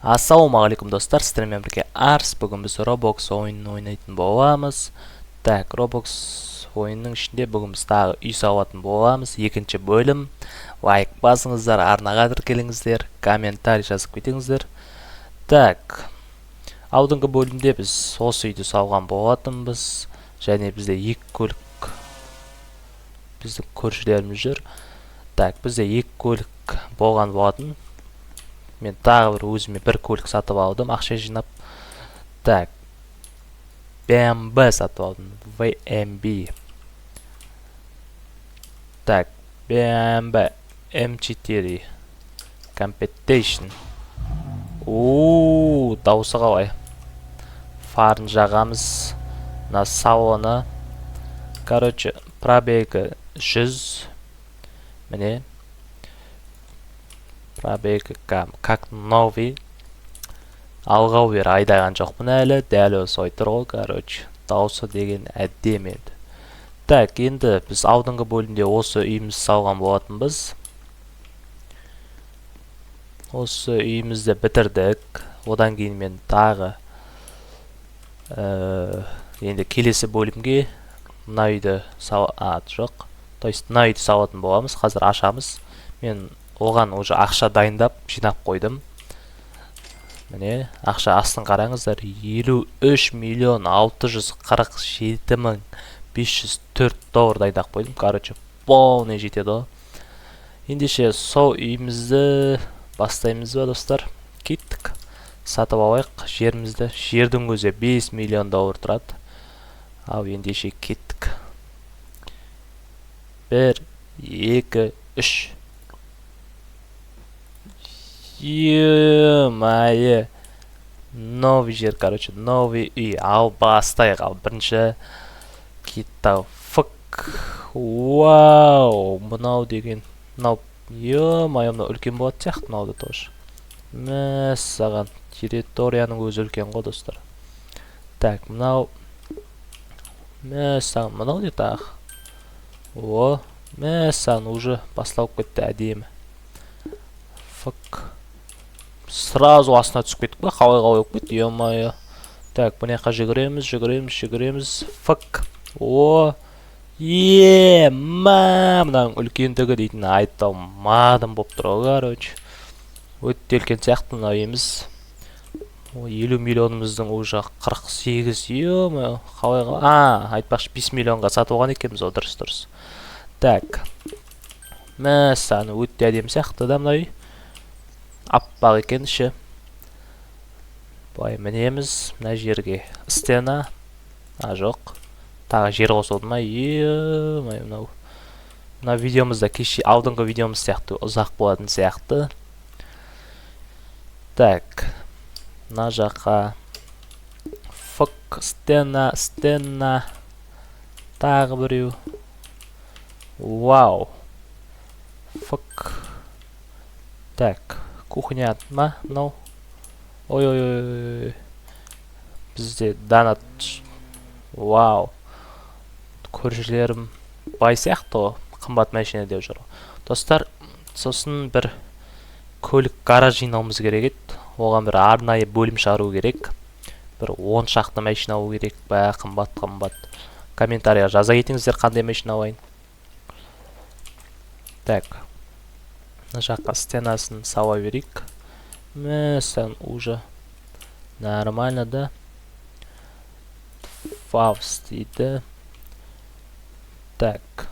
Ассалаумағалейкум, достар! Сіздермен бірге Арс. Бүгін біз Roblox ойынын ойнайтын боламыз. Так, Roblox ойынның ішінде бүгін біз тағы үй салатын боламыз. Екінші бөлім. Лайк басыңыздар, арнаға тіркеліңіздер, комментарий жазып кетіңіздер. Так, алдыңғы бөлімде біз осы үйді салған болатынбыз және бізде екі көлік, біздің көршілеріміз жүр. Так, бізде екі көлік болған болатын. Мен тағы бір өзіме бір көлік сатып алдым ақша жинап. Так, BMW сатып алдым, VMB. Так, BMW M4 Competition. У, дауысы қалай! Фарын жағамыз. Мына салоны, короче, пробегі 100. Міне, пробегі как новый. Алғалы бері айдаған жоқпын әлі, дәл осылай тұр ғой. Короче, дауысы деген әдемі енді. Так, енді біз алдыңғы бөлімде осы үйімізді салған болатынбыз. Осы үйімізді бітірдік. Одан кейін мен тағы енді келесі бөлімге мына үйді сал, а, жоқ, то есть мына үйді салатын боламыз. Қазір ашамыз. Мен оған уже ақша дайындап, жинап қойдым. Міне, ақша астын қараңыздар: 53 647 504 доллар дайындап қойдым. Короче, полный жетеді ғой. Ендеше, сол үйімізді бастаймыз ба, достар? Кеттік, сатып алайық жерімізді. Жердің өзі 5 миллион доллар тұрады. Ал ендеше, кеттік. Бір, екі, үш. Ё-моё, новый жер, короче, новый үй. Ал бастайық. Ал бірінші кетті. Фк, вау, мынау деген, мынау, ё-моё, мынау үлкен болатын сияқты. Мынау да тоже, мәссаған, территорияның өзі үлкен ғой, достар. Так, мынау, мәссаған, мынау не тағы? О, мәссаған, уже басталып кетті әдемі. Фк, сразу астына түсіп кеттік па? Қалай, қалай болып кетті? Ё-моё. Так, мына жаққа жүгіреміз, жүгіреміз, жүгіреміз. Фк, о, е ма, мынаның үлкендігі дейтін айта алмадым болып тұр ғой. Короче, өте үлкен сияқты мына үйіміз. 50 миллионымыздың уже 48. Ё-моё, қалай? А, айтпақшы, 5 миллионға сатып алған екенбіз ғой. Дұрыс, дұрыс. Так, мәссаған, өте әдемі сияқты да мына үй. Аппақ екен іші. Былай мінеміз мына жерге. Стена, а, жоқ, тағы жер қосылды ма? Е, мынау, мына видеомыз да кеше, алдыңғы видеомыз сияқты ұзақ болатын сияқты. Так, мына жаққа, фк, стена, стена, тағы біреу. Вау, фк. Так, кухня ма мынау? Ой, ой, ой, бізде донат. Вау, көршілерім бай сияқты ғой, қымбат машина деп жүр, достар. Сосын бір көлік гараж жинауымыз керек еді. Оған бір арнайы бөлім шығару керек. Бір 10 шақты машина алу керек па, қымбат қымбат? Комментарийға жаза кетіңіздер, қандай машина алайын. Так, мына жаққа стенасын сала берейік. Мәссаған, уже нормально да. Фавс дейді. Так,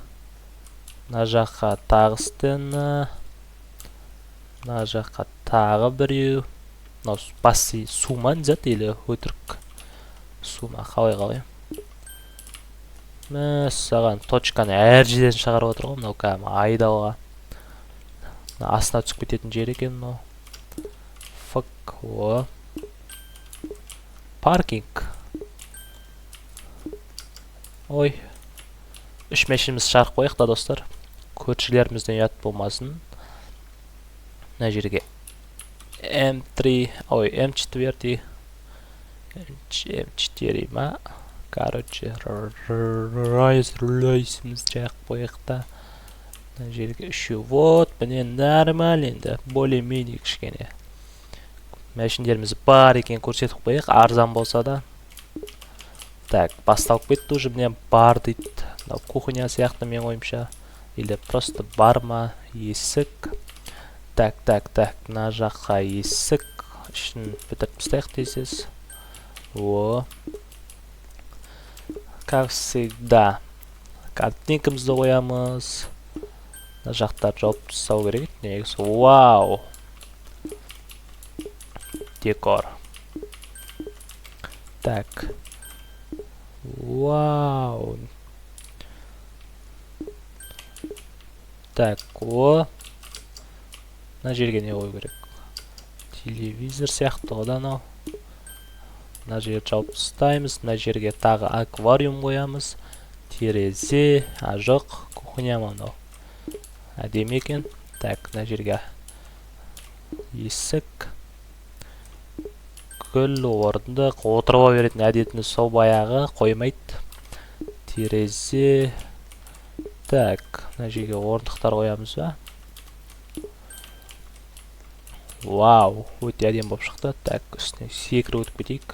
мына жаққа тағы стена, мына жаққа тағы біреу. Мынау бассейн су ма, не зат, или өтірік су ма? Қалай, қалай? Мәссаған, точканы әр жерден шығарып отыр ғой мынау кәдімгі айдауға. Мына астына түсіп кететін жер екен мынау. Фк, о, паркинг. Ой, үш машинамызды шығарып қояйық та, достар, көршілерімізден ұят болмасын. Мына жерге М3, ой, М4, М4 ма, короче, Ройс Ройсімізді жағып қояйық та мына жерге. Үшеу, вот, міне, нормально енді, более менее кішкене. Мәшіндеріміз бар екен, көрсетіп қояйық, арзан болса да. Так, басталып кетті уже, міне бар дейді. Мынау кухня сияқты менің ойымша. Или просто бар ма? Есік. Так, так, так, мына жаққа есік. Ішін бітіріп тастайық тез-тез. О. Как всегда. Картинкамызды қоямыз. Мына жақтарды жауып тастау керек еді негізі. Вау. Декор. Так. Вау. Так, о. Мына жерге не қою керек? Телевизор сияқты ғой да анау. Мына жерді жауып тастаймыз. Мына жерге тағы аквариум қоямыз. Терезе. А, жоқ, кухня ма мынау? Әдемі екен. Так, мына жерге есік. Гүл, орындық. Отырып ала беретін әдетіміз сол баяғы, қоймайды. Терезе. Так, мына жерге орындықтар қоямыз ба? Вау, өте әдемі болып шықты. Так, үстіне секіріп өтіп кетейік.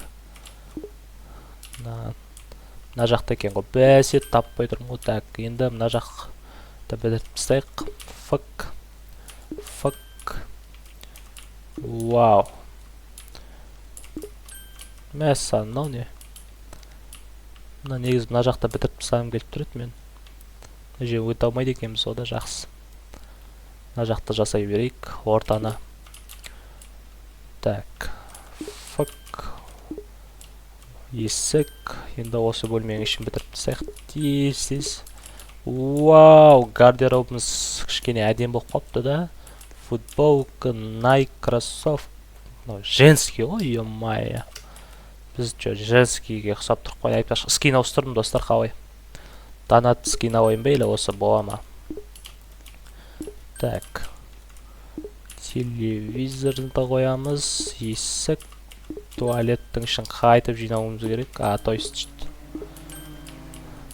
Мына жақта екен ғой. Бәсе, таппай тұрмын ғой. Так, енді мына жақты бітіріп тастайық. Фк. Фк. Вау. Мәссаған, мынау не? Мына негізі мына жақта бітіріп тастағым келіп тұр еді мен. Мына жерге өте алмайды екенбіз, о да жақсы. Мына жақта жасай берейік ортаны. Так. Фк. Есік. Енді осы бөлменің ішін бітіріп тастайық. Тез-тез. Вау, гардеробымыз кішкене әдемі болып қалыпты да. Футболка, Nike, кроссовка. Мынау женский ғой, ё-моё. Біз чё, женскийге ұқсап тұрып қой. Айтпақшы, скин ауыстырдым, достар, қалай? Донат скин алайын ба или осы бола ма? Так. Телевизорды да қоямыз. Есік. Туалеттің ішін қайтып жинауымыз керек. А, то есть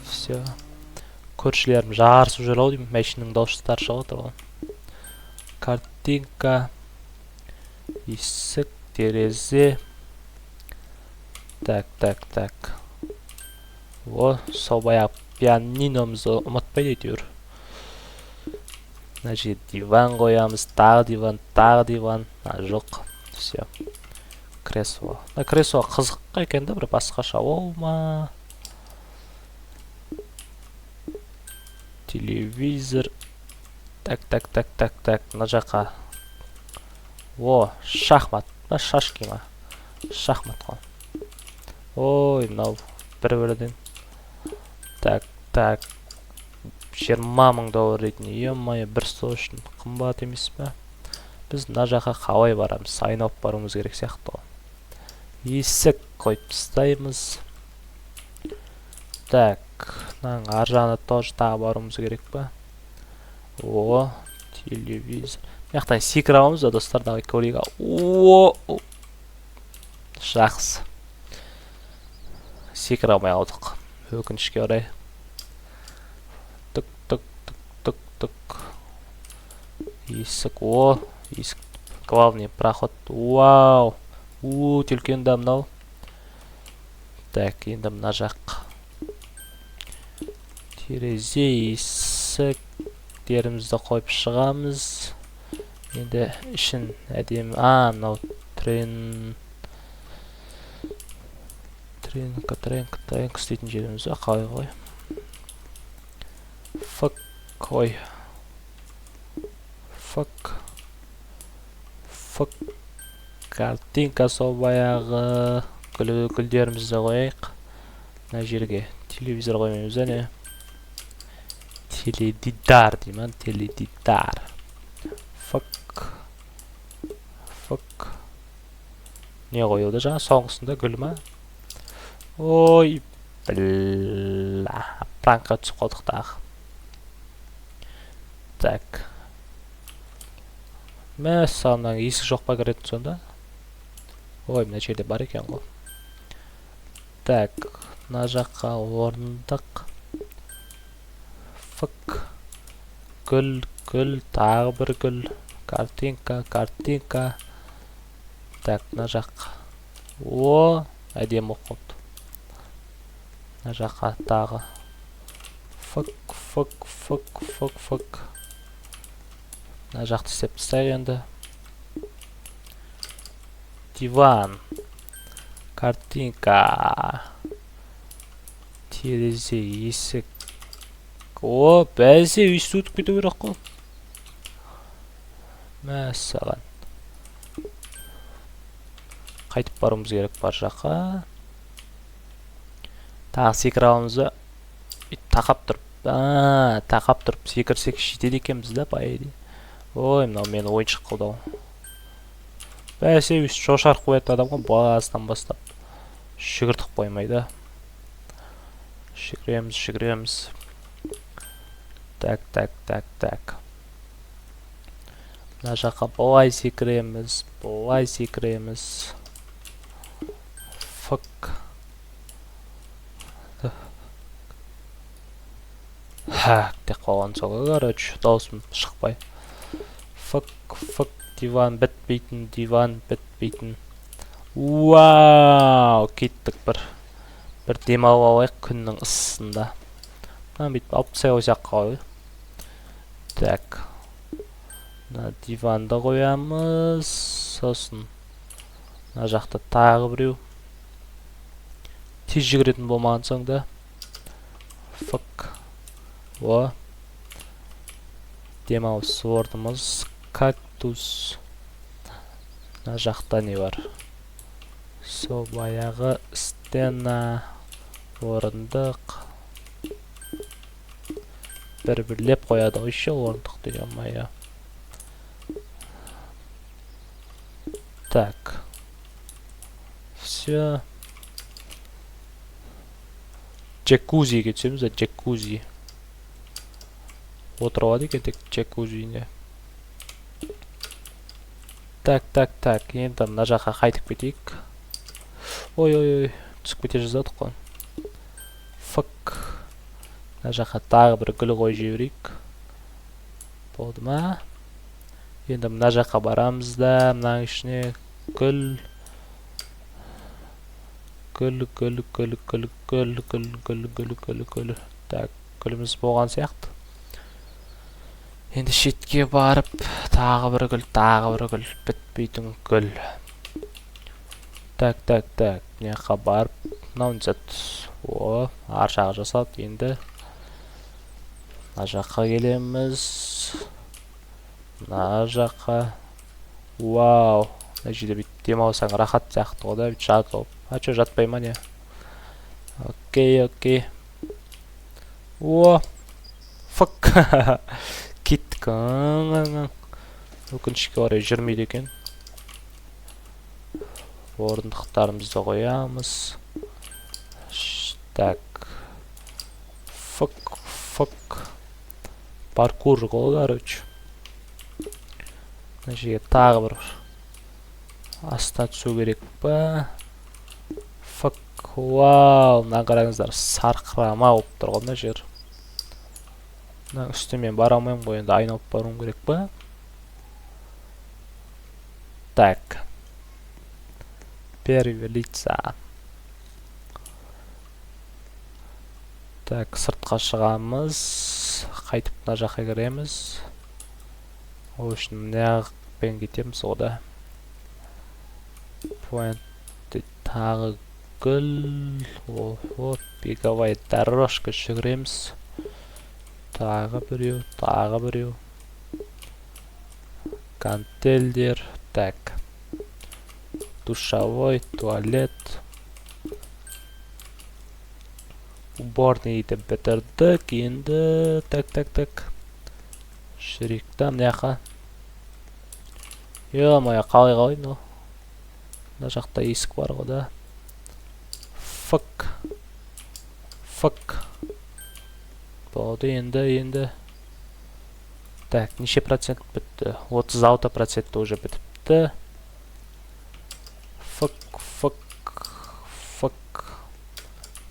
все. Көршілерім жарысып жүр ау деймін. Мәшиненің дауыстары шығып отыр ғой. Картинка. Есік, терезе. Так, так, так. О, сол баяғы пианиномызды ұмытпайды әйтеуір. Мына жерге диван қоямыз, тағы диван, тағы диван. А, жоқ. Все. Кресло. Мына кресло қызық екен да, бір басқаша ол ма? Телевизор. Так, так, так, так, так. Мына жаққа. О, шахмат. Мына шашки ма? Шахмат қой. Ой, мынау бір-бірден. Так, так. 20 мың доллар дейтін. Ё-моё, бір стол үшін қымбат емес пе? Біз мына жаққа қалай барамыз? Айналып баруымыз керек сияқты ғой. Есік қойып тастаймыз. Так, мынаның ар жағына тоже тағы баруымыз керек па? О, телевизор. Мына жақтан секіре аламыз ба, достар? Давай көрейік. О, жақсы. Секіре алмай қалдық. Өкінішке орай. Түк, түк, түк, түк, түк. Есік, о, есік. Главный проход. Вау. Өте үлкен да мынау. Так, енді мына жақ. Терезе, есіктерімізді қойып шығамыз. Енді ішін әдемі. А, мынау трен. Тренка, тренка, тренка істейтін жеріміз ба? Қалай ғой? Фк, ой. Фк. Фк. Картинка сол баяғы. Гүлдерімізді қояйық. Мына жерге телевизор қоймаймыз, әне. Теледидар деймін, теледидар. Фк. Фк. Не қойылды жаңа? Соңғысында гүл ма? Ой, бля. Пранкқа түсіп қалдық тағы. Так. Мәссаған, мынаның есік жоқ па кіретін сонда? Ой, мына жерде бар екен ғой. Так, мына жаққа орындық. Фк. Гүл, гүл, тағы бір гүл. Картинка, картинка. Так, мына жақ. О, әдемі болып қалыпты. Мына жаққа тағы. Фк, фк, фк, фк, фк. Мына жақты істеп тастайық енді. Диван. Картинка. Терезе, есік. О, бәсе, өйстіп өтіп кету керек қой. Мәссаған. Қайтып баруымыз керек бар жаққа. Тағы секіре аламыз ба? Бүйтіп тақап тұрып, тақап тұрып секірсек жетеді екенбіз да, по идее. Ой, мынау мені ойыншық қылды ау. Бәсе, өйстіп шошарып қоятын адам ғой, басынан бастап. Жүгіртіп қоймайды. Жүгіреміз, жүгіреміз. Так, так, так, так. Мына жаққа былай секіреміз, былай секіреміз. Фк. Хак деп қалған сол, короче, дауысым шықпай. Фк, фк, диван бітпейтін, диван бітпейтін. Вау, кеттік бір. Бір демалып алайық күннің ысысында. Мынаны бүйтіп алып тастай қойсақ қалай? Так. Мына диванды қоямыз. Сосын мына жақта тағы біреу. Тез жүгіретін болмаған соң да. Фк. О. Демалыс орнымыз. Кактус. Мына жақта не бар? Сол баяғы стена, орындық. Бір-бірлеп қояды ғой еще орындықты, ё-моё. Так. Все. Джакузиге түсеміз да, джакузи. Отырып алады екен тек джакузине. Так, так, так. Енді мына жаққа қайтып кетейік. Ой, ой, ой, түсіп кете жаздадық қой. Фк. Мына жаққа тағы бір гүл қойып жіберейік. Болды ма? Енді мына жаққа барамыз да, мынаның ішіне гүл, гүл, гүл, гүл, гүл, гүл, гүл, гүл, гүл, гүл, гүл. Так, гүліміз болған сияқты. Енді шетке барып, тағы бір гүл, тағы бір гүл, бітпейтін гүл. Так, так, так. Мына жаққа барып, мынау не зат? О, ар жағы жасалды. Енді мына жаққа келеміз. Мына жаққа. Вау. Мына жерде бүйтіп демалсаң рахат сияқты ғой да, бүйтіп жатып алып. А чё, жатпай ма не? Окей, окей. О, фк. Кеттік. Өкінішке орай жүрмейді екен. Орындықтарымызды қоямыз. Так. Фк, фк. Паркур ғой, короче. Мына жерге тағы бір астына түсу керек па? Фк, вау, мына қараңыздар, сарқырама болып тұр ғой мына жер. Мына үстіне мен бара алмаймын ғой, енді айналып баруым керек па? Так. Первые лица. Так, сыртқа шығамыз. Қайтып мына жаққа кіреміз. Ол үшін мына жақпен кетеміз ғой да. Поинт тағы гүл. Охо, беговая дорожка жүгіреміз. Тағы біреу, тағы біреу. Гантельдер. Так. Душевой, туалет. Уборныйды бітірдік. Енді так, так, так. Жүрейік та мына жаққа. Ё-моё, қалай қалай мынау? Мына жақта есік бар ғой да. Фк. Фк. Болды енді, енді. Так, неше процент бітті? 36% уже бітіпті. Фк, фк, фк.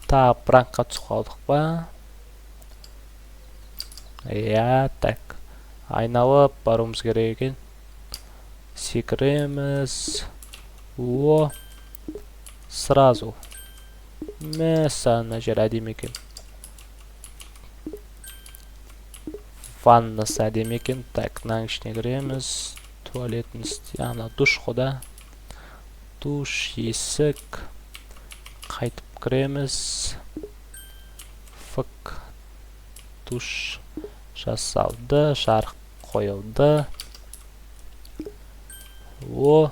Тағы пранкқа түсіп қалдық па? Иә, так. Айналып баруымыз керек екен. Секіреміз. О, сразу. Мәссаған, мына жер әдемі екен. Ваннасы әдемі екен. Так, мынаның ішіне кіреміз. Туалетін ана душ қой да. Душ, есік. Қайтып кіреміз. Фк. Душ жасалды, жарық қойылды. О,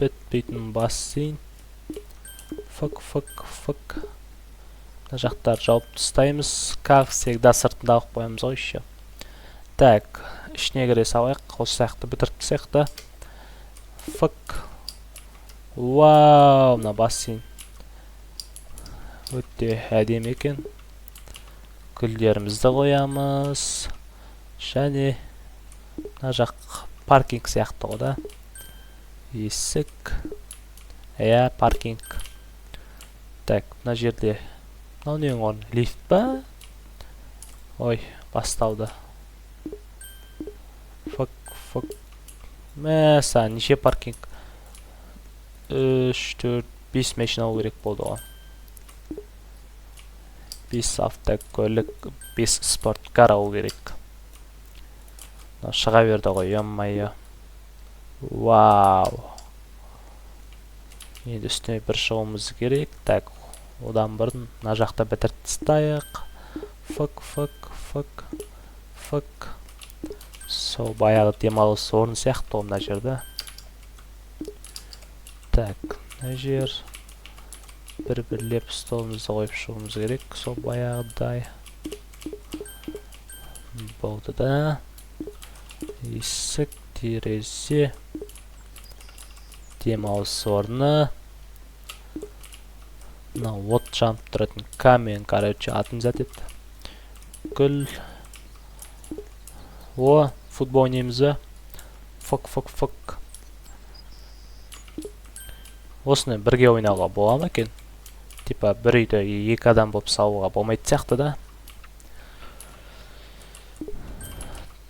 бітпейтін бассейн. Фк, фк, фк. Мына жақтарды жауып тастаймыз. Как всегда сыртында алып қоямыз ғой еще. Так, ішіне кіре салайық. Осы сияқты бітіріп тастайық та. Фк. Вау, мына бассейн өте әдемі екен. Гүлдерімізді қоямыз. Және мына жақ паркинг сияқты ғой да. Есік. Иә, паркинг. Так, мына жерде мынау ненің орны? Лифт па? Ой, басталды. Фк, фк. Мәссаған, неше паркинг? 3, 4, 5 машина алу керек болды ғой. 5 автокөлік, 5 спорткар алу керек. Мынау шыға берді ғой, ё-моё. Вау. Енді үстіне бір шығуымыз керек. Так, одан бұрын мына жақта бітіріп тастайық. Фк, фк, фк, фк. Сол баяғы демалыс орны сияқты ғой мына жерде. Так, мына жер бір-бірлеп столымызды қойып шығуымыз керек. Сол баяғыдай. Болды да. Есік, терезе, демалыс орны. Мына от жанып тұратын камен, короче, атын зат еді. Гүл. О, футбол ойнаймыз ба? Фок, фок, фок. Осыны бірге ойнауға бола ма екен? Типа бір үйді екі адам болып салуға болмайтын сияқты да.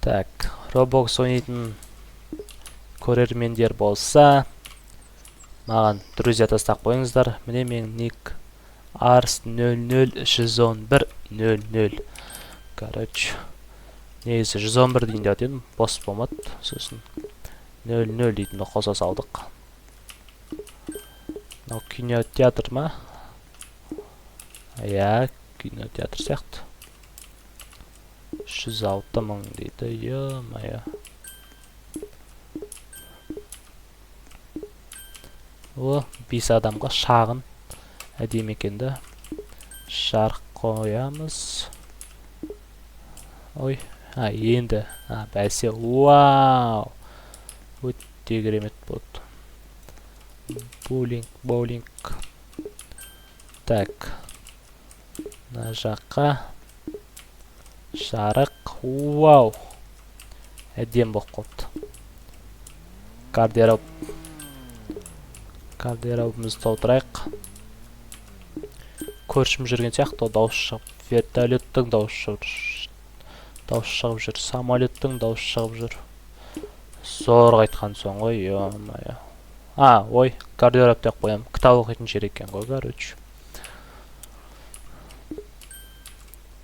Так, Roblox ойнайтын көрермендер болса, маған друзья тастап қойыңыздар. Міне менің ник Арс нөл нөл жүз он бір нөл нөл. Короче, негізі 111 дейін деп едім, бос болмады. Сосын нөл нөл дейтінді қоса салдық. Мынау кинотеатр ма? Иә, кинотеатр сияқты. 106 мың дейді, ё-моё. О, 5 адамға шағын әдемі екен да. Жарық қоямыз. Ой, енді, бәсе, вау. Өте керемет болды. Боулинг, боулинг. Так. Мына жаққа жарық. Вау. Әдемі болып қалыпты. Гардероб. Гардеробымызды толтырайық. Көршім жүрген сияқты, дауыс шығып, вертолеттің дауысы шығып жүр. Дауыс шығып жүр, самолеттің дауысы шығып жүр. Зорға айтқан соң ғой, ё-моё. Ой, гардероб деп қоямын. Кітап оқитын жер екен ғой, короче.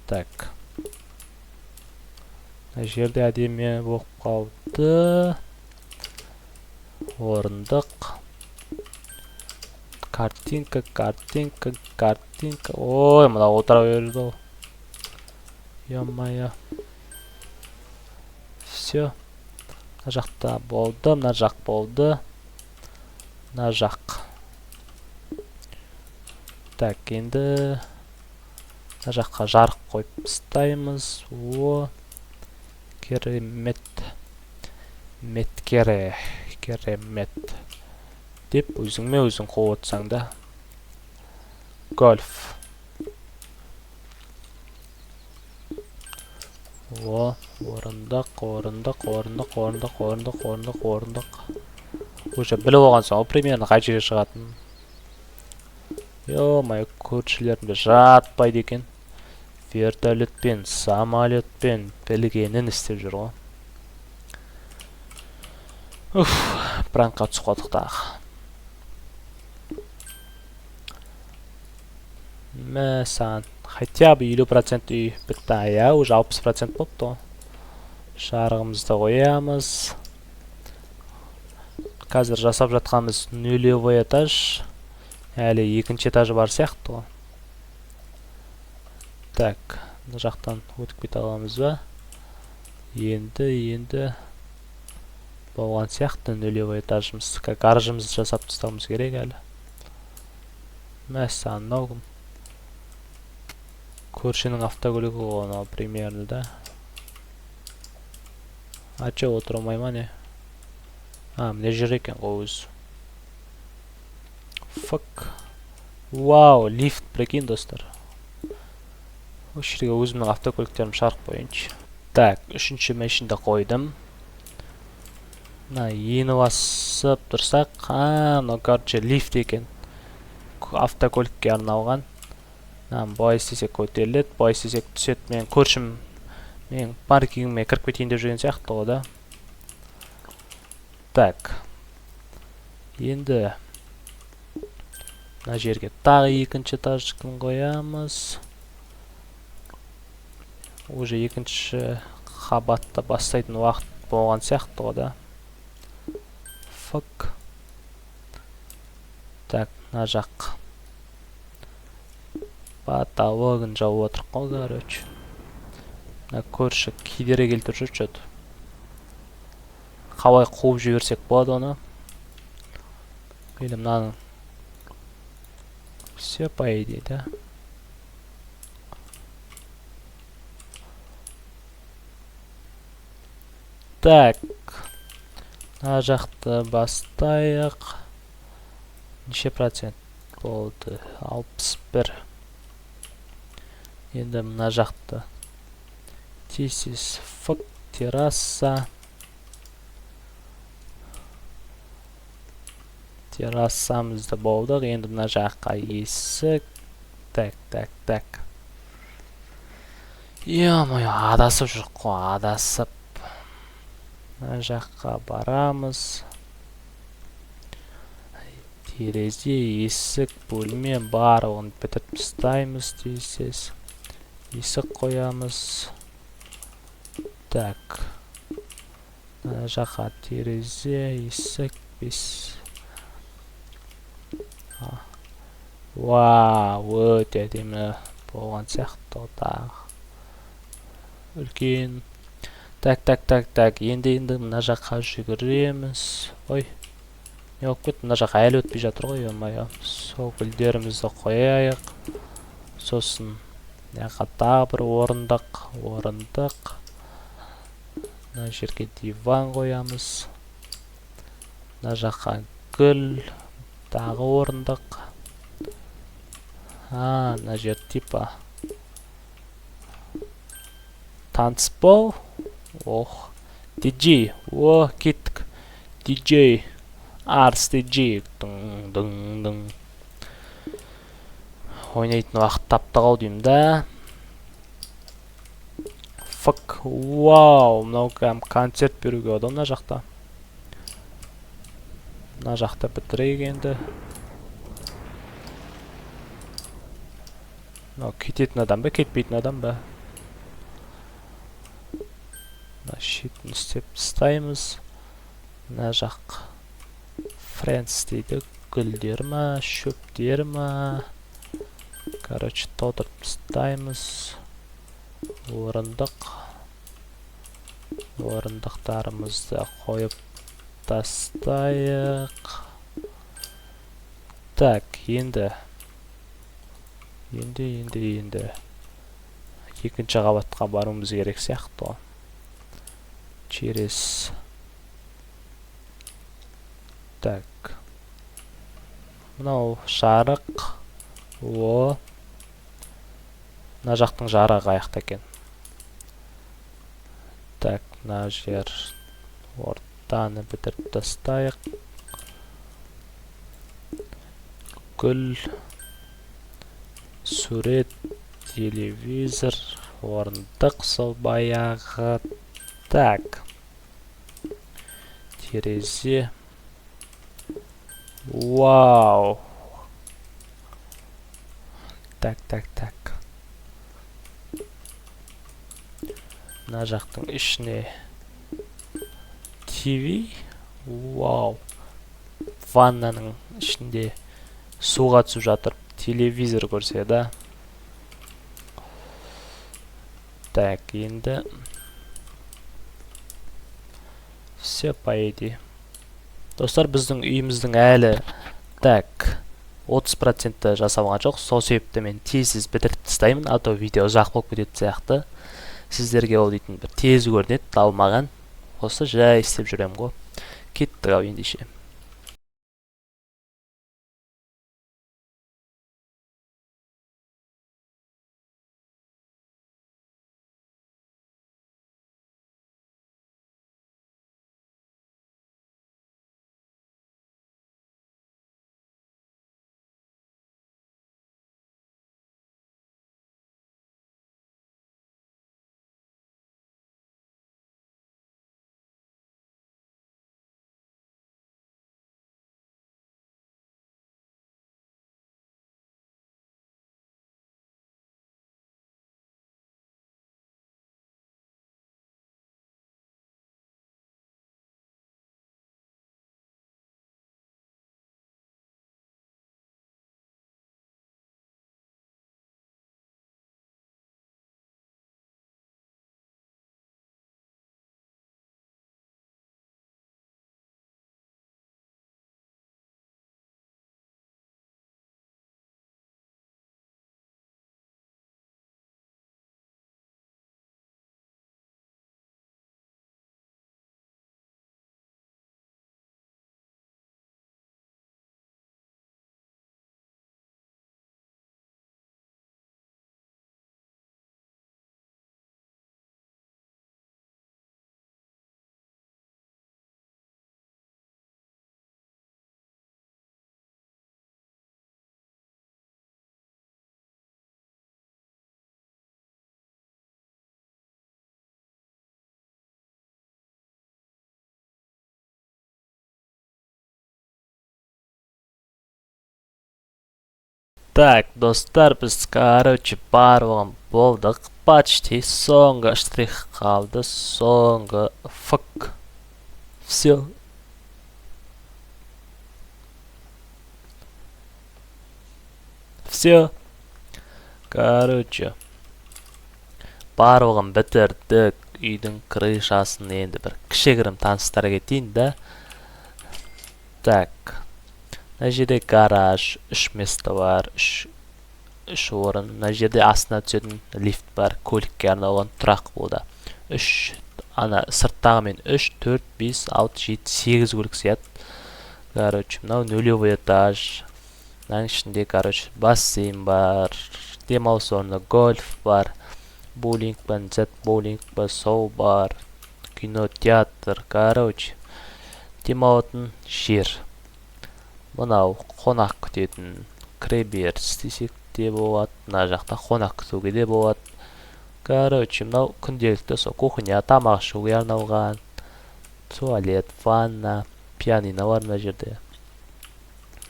Так. Мына жерде әдемі болып қалды. Орындық. Картинка, картинка, картинка. Ой, мына отыра берді ғой. Ё-моё. Всё. Мына жақта болды, мына жақ болды. Мына жақ. Так, енді мына жаққа жарық қойып тастаймыз. О, керемет. Меткере, керемет. Деп өзіңме өзің қуып отырсаң да. Гольф. О, орындық, орындық, орындық, орындық, орындық, орындық, орындық. Уже біліп алған соң, примерно қай жерге шығатынын. Ё-моё, көршілерім де жатпайды екен. Вертолетпен, самолетпен білгенін істеп жүр ғой. Уф, Пранкқа түсіп қалдық тағы. Мә саған, хотя бы 50% үй бітті, иә, уже 60% болыпты ғой. Жарығымызды қоямыз. Қазір жасап жатқанымыз нулевой этаж. Әлі екінші этажы бар сияқты ғой. Так, мына жақтан өтіп кете аламыз ба? Енді болған сияқты нулевой этажымыз. Гаражымызды жасап тастауымыз керек әлі. Мәссаған, мынау кім? Көршінің автокөлігі ғой мынау примерно, да? А че, отыра алмай ма не? А, мына жер екен ғой өзі. Фак. Вау, лифт, прикинь, достар. Осы жерге өзімнің автокөліктерімді шығарып қояйыншы. Так, үшінші машинді қойдым. Мына ені басып тұрсақ, а, мынау, короче, лифт екен. Автокөлікке арналған. Мынаны былай істесек көтеріледі, былай істесек түседі. Мен көршім менің паркингіме кіріп кетейін деп жүрген сияқты ғой, да? Так. Енді мына жерге тағы екінші этажын қоямыз. Уже екінші қабатты бастайтын уақыт болған сияқты ғой, да? Фак. Так, мына жақ. Потологын жауып отырық қой, короче. Мына көрші кедергі келтіріп жүр чё-то. Қалай қуып жіберсек болады оны? Или мынаны. Все по идее, да? Так. Мына жақты бастайық. Неше процент болды? 61. Енді мына жақты. Тез-тез фок, терраса. Террасамызды болдық. Енді мына жаққа есік. Так, так, так. Ё-моё, адасып жүрік қой, адасып. Мына жаққа барамыз. Терезе, есік, бөлме барлығын бітіріп тастаймыз тез-тез. Есік қоямыз. Так. Мына жаққа терезе, есік, бес. Вау, өте әдемі болған сияқты тағы. Үлкен. Так, так, так, так. Енді мына жаққа жүгіреміз. Ой. Не болып кетті? Мына жаққа әлі өтпей жатыр ғой, ё-моё. Сол гүлдерімізді қояйық. Сосын мына жаққа тағы бір орындық, орындық. Мына жерге диван қоямыз. Мына жаққа гүл, тағы орындық. А, мына жер типа танцпол. Ох, диджей. О, кеттік. Диджей. Арс диджей. Дың, дың, дың. Ойнайтын уақыт таптық ау деймін да. Фак. Вау, мынау кәдімгі концерт беруге болады мына жақта. Мына жақта бітірейік енді. Мынау кететін адам ба, кетпейтін адам ба? Мына шетін істеп тастаймыз. Мына жақ Friends дейді. Гүлдер ма, шөптер ма? Короче, толтырып тастаймыз. Орындық. Орындықтарымызды қойып тастайық. Так, енді. Енді. Екінші қабатқа баруымыз керек сияқты ғой. Через. Так. Мынау жарық. О. Мына жақтың жарығы қаяқта екен? Так, мына жер ортаны бітіріп тастайық. Гүл, сурет, телевизор, орындық сол баяғы. Так. Терезе. Вау. Так, так, так. Мына жақтың ішіне ТВ. Вау. Ваннаның ішінде суға түсіп жатыр. Телевизор көрсе да. Так, енді все по идее. Достар, біздің үйіміздің әлі так 30% жасалған жоқ. Сол себепті мен тез-тез бітіріп тастаймын, а то видео ұзақ болып кететін сияқты. Сіздерге ол дейтін бір тез көрінеді, ал маған осы жай істеп жүремін ғой. Кеттік ау ендеше. Так, достар, біз, короче, барлығын болдық. Почти соңғы штрих қалды, соңғы фк. Все. Все. Короче, барлығын бітірдік. Үйдің крышасын енді бір кішігірім таныстыра кетейін да. Так. Мына жерде гараж, 3 место бар, 3 орын. Мына жерде астына түсетін лифт бар, көлікке арналған тұрақ болды. 3, ана сырттағы мен 3, 4, 5, 6, 7, 8 көлік сияды. Короче, мынау нулевой этаж. Мынаның ішінде, короче, бассейн бар, демалыс орны, гольф бар, боулинг бар, зет боулинг бар, соу бар, кинотеатр, короче, демалатын жер. Мынау қонақ күтетін кіреберіс десек те болады, мына жақта қонақ күтуге де болады. Короче, мынау күнделікті сол кухня, тамақ ішуге арналған, туалет, ванна, пианино бар мына жерде.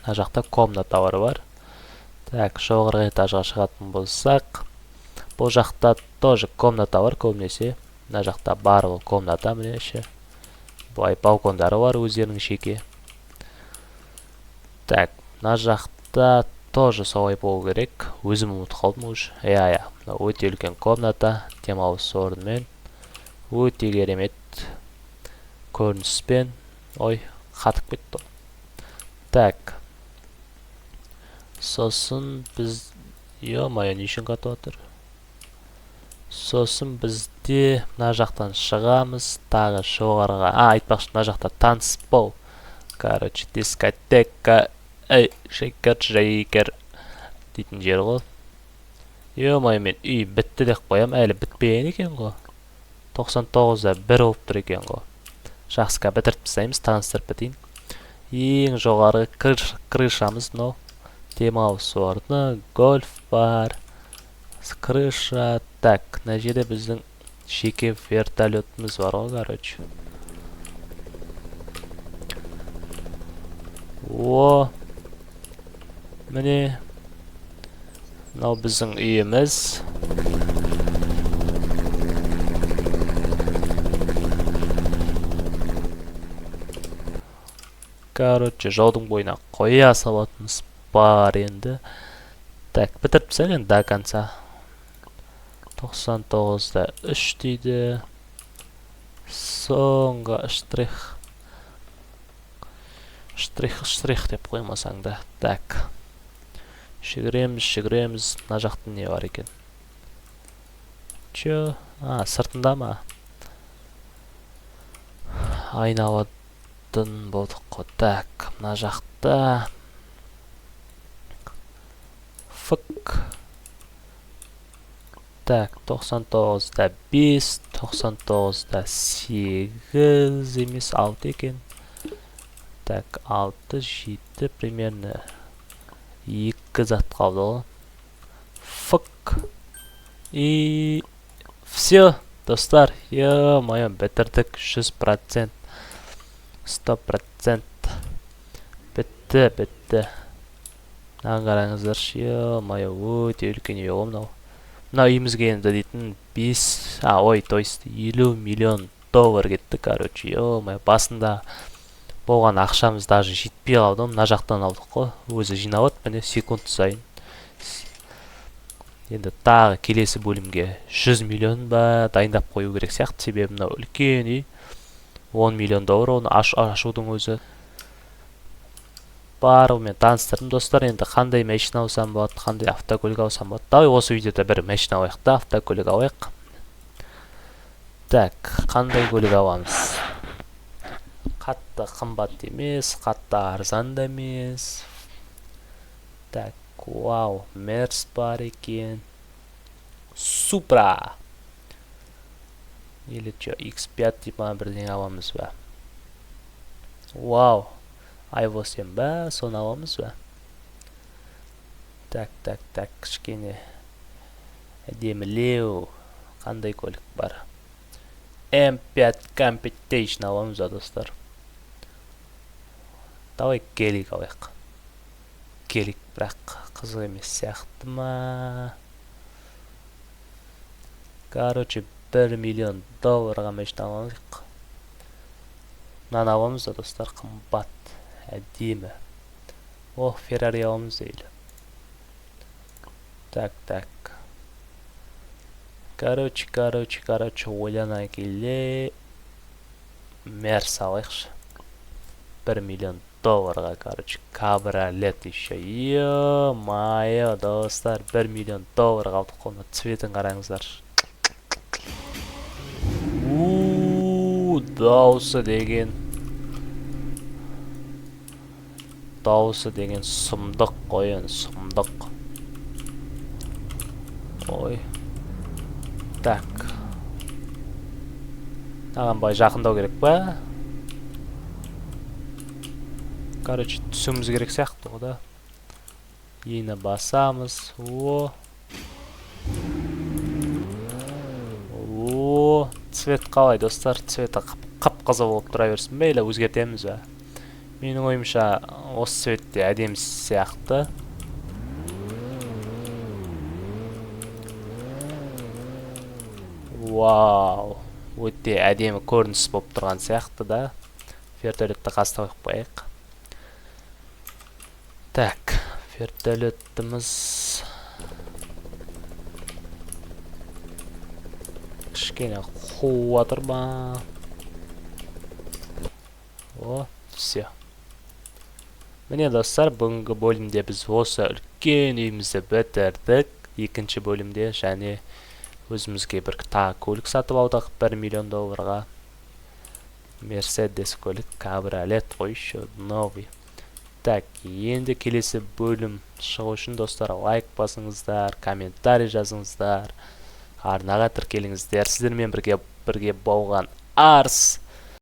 Мына жақта комнаталар бар. Так, жоғарғы этажға шығатын болсақ, бұл жақта тоже комната бар көбінесе. Мына жақта барлығы комната міне іші. Былай балкондары бар өздерінің жеке. Так, мына жақта тоже солай болу керек. Өзім ұмытып қалдым уже. Иә, иә, мына өте үлкен комната, демалыс орнымен, өте керемет көрініспен. Ой, қатып кетті ғой. Так. Сосын біз, ё-моё, не үшін қатып отыр? Сосын бізде мына жақтан шығамыз, тағы жоғарыға. А, айтпақшы, мына жақта танцпол. Короче, дискотека, эй, шейкер, шейкер дейтін жер ғой. Ё-моё, мен үй бітті деп қоям, әлі бітпеген екен ғой. Тоқсан тоғызда бір болып тұр екен ғой. Жақсы, қазір бітіріп тастаймыз, таныстырып бітейін. Ең жоғарғы крышамыз мынау. Демалыс орны, гольф бар, крыша. Так, мына жерде біздің жеке вертолетіміз бар ғой, короче. О, міне, мынау біздің үйіміз. Короче, жолдың бойына қоя салатынымыз бар енді. Так, бітіріп тастайық енді до конца. 99,3 дейді. Соңғы штрих. Штрих, штрих деп қоймасаң да. Так. Жүгіреміз, жүгіреміз. Мына жақта не бар екен? Чё? А, сыртында ма? Айналатын болдық қой. Так, мына жақта. Фк. Так, 99,5, 99,8 емес, 6 екен. Так, 6, 7, примерно 2 зат қалды ғой. Фк. И все, достар, ё-моё, бітірдік 100%. 100%. Бітті, бітті. Мынаны қараңыздаршы, ё-моё, өте үлкен үй ғой мынау. Мына үйімізге енді дейтін 5, а, ой, то есть 50 миллион доллар кетті, короче, ё-моё, басында болған ақшамыз даже жетпей қалды ғой, мына жақтан алдық қой, өзі жиналады міне секунд сайын. Енді тағы келесі бөлімге 100 миллион ба дайындап қою керек сияқты, себебі мынау үлкен үй, 10 миллион доллар оны ашудың өзі. Барлығымен таныстырдым, достар. Енді қандай машина алсам болады, қандай автокөлік алсам болады. Давай осы видеода бір машина алайық та, автокөлік алайық. Так, қандай көлік аламыз? Қатты қымбат емес, қатты арзан да емес. Так, вау, Мерс бар екен. Супра. Или чё, X5 деп ма бірдеңе аламыз ба? Вау. Ай8 ба, соны аламыз ба? Так, так, так, кішкене әдемілеу қандай көлік бар? М5 Competition аламыз ба, достар? Давай гелик алайық. Гелик бірақ қызық емес сияқты ма? Короче, 1 миллион долларға машина алайық. Мынаны аламыз да, достар, қымбат, әдемі. О, Феррари аламыз дейді. Так, так. Короче, короче, короче, ойлана келе Мерс алайықшы. 1 миллион долларға, короче, кабриолет еще. Ё-моё, достар, 1 миллион долларға алдық қой. Мына цветін қараңыздаршы. Дауысы деген, дауысы деген сұмдық қой енді, сұмдық. Ой. Так. Маған былай жақындау керек па? Короче, түсуіміз керек сияқты ғой да. Ені басамыз. О. О, цвет қалай, достар? Цветі қып-қызыл болып тұра берсін бе, или өзгертеміз бе? Менің ойымша, осы цветте әдемі сияқты. Вау, өте әдемі көрініс болып тұрған сияқты да. Вертолетті қасына қойып қояйық. Так, вертолетіміз кішкене қуып жатыр ма? О, все. Міне, достар, бүгінгі бөлімде біз осы үлкен үйімізді бітірдік. Екінші бөлімде және өзімізге бір тағы көлік сатып алдық 1 миллион долларға. Мерседес көлік, кабриолет қой, еще новый. Так, енді келесі бөлім шығу үшін, достар, лайк басыңыздар, комментарий жазыңыздар, арнаға тіркеліңіздер. Сіздермен бірге болған Арс.